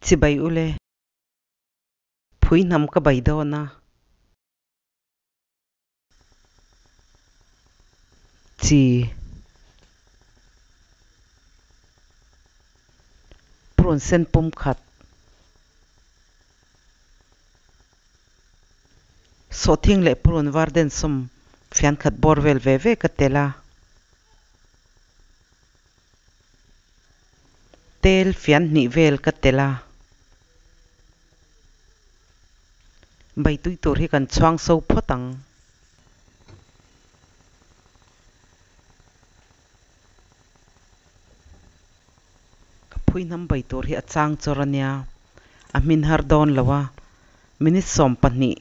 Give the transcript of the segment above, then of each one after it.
Chibai ule. Phui hnam ka bai dawn a. Chi. Purun sen pum khat. Sawhthing leh purun var densawm fian khat bawr vel ve ve ka tel a. Tel fian hnih vel ka tel a. Bai tui tur hi kan chhuang so phawt ang. Ka phui hnam bai tur hi a chang chawr a nia, a hmin har dawn lo a, minute 12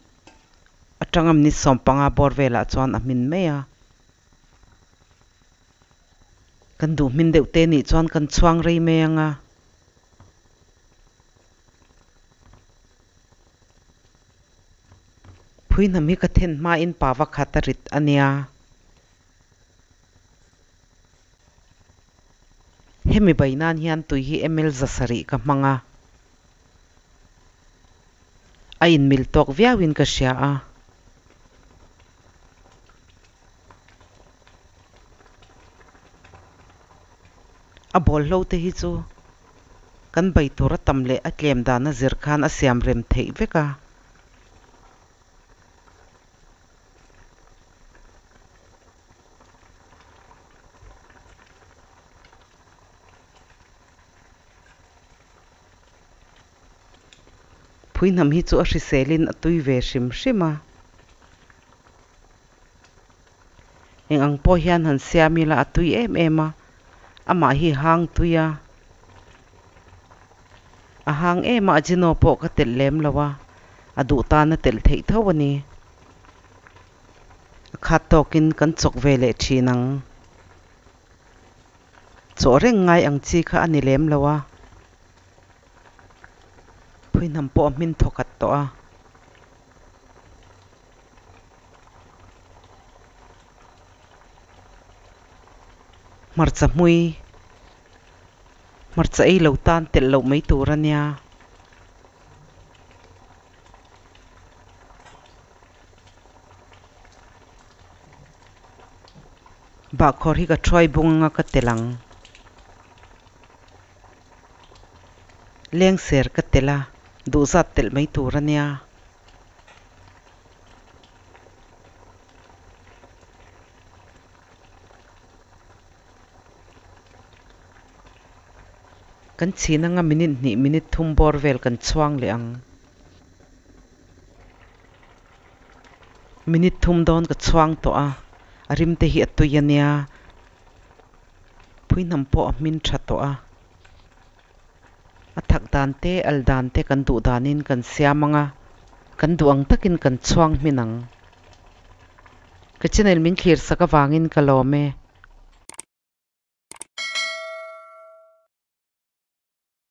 atanga minute 15 bawr velah chuan a hmin mai a. Kan duh hmin deuh te nih chuan kan chhuang rei mai ang a. Phui hnam hi ka then hmain pa va khat a rit a nia. Hemi bai nan hian tui hi ml 700 ka hmang a. A inmil tawk viauin ka hria a. A bawlhlo te hi chu kan bai tur a tam leh a tlem dan a zir khan a siam rem theih vek a. Phui hnam hi chu a hriselin a tui ve hrim hrim a. Eng ang pawh hian han siam ila a tui em em a, amah hi hang tui a. A hang em a, ajino pawh ka telh lem lo a, a duh tan a telh theih tho a ni. A khat tawkin kan chawk ve leh thin ang. Chaw reng ngai ang chi kha a ni lem lo a. Phui hnam pawh a hmin thawkhat tawh a. Hmarcha hmui, hmarcha ei lo tan telh loh mai tur a nia. Bahkhawr hi ka thuai bung anga ka telh ang. Lengser ka telh a, duhzat telh mai tur a nia. Kan chhin anga minute hnih minute thum bawr vel kan chhuang leh ang. Minute thum dawn ka chhuang tawh a, a rim te hi a tui a nia. Phui hnam pawh a hmin tha tawh a. A thak dan te, al dan te kan duh danin kan siam ang a, kan duh ang takin kan chhuang hmin ang. Ka channel min thlir sak avangin ka lawm e.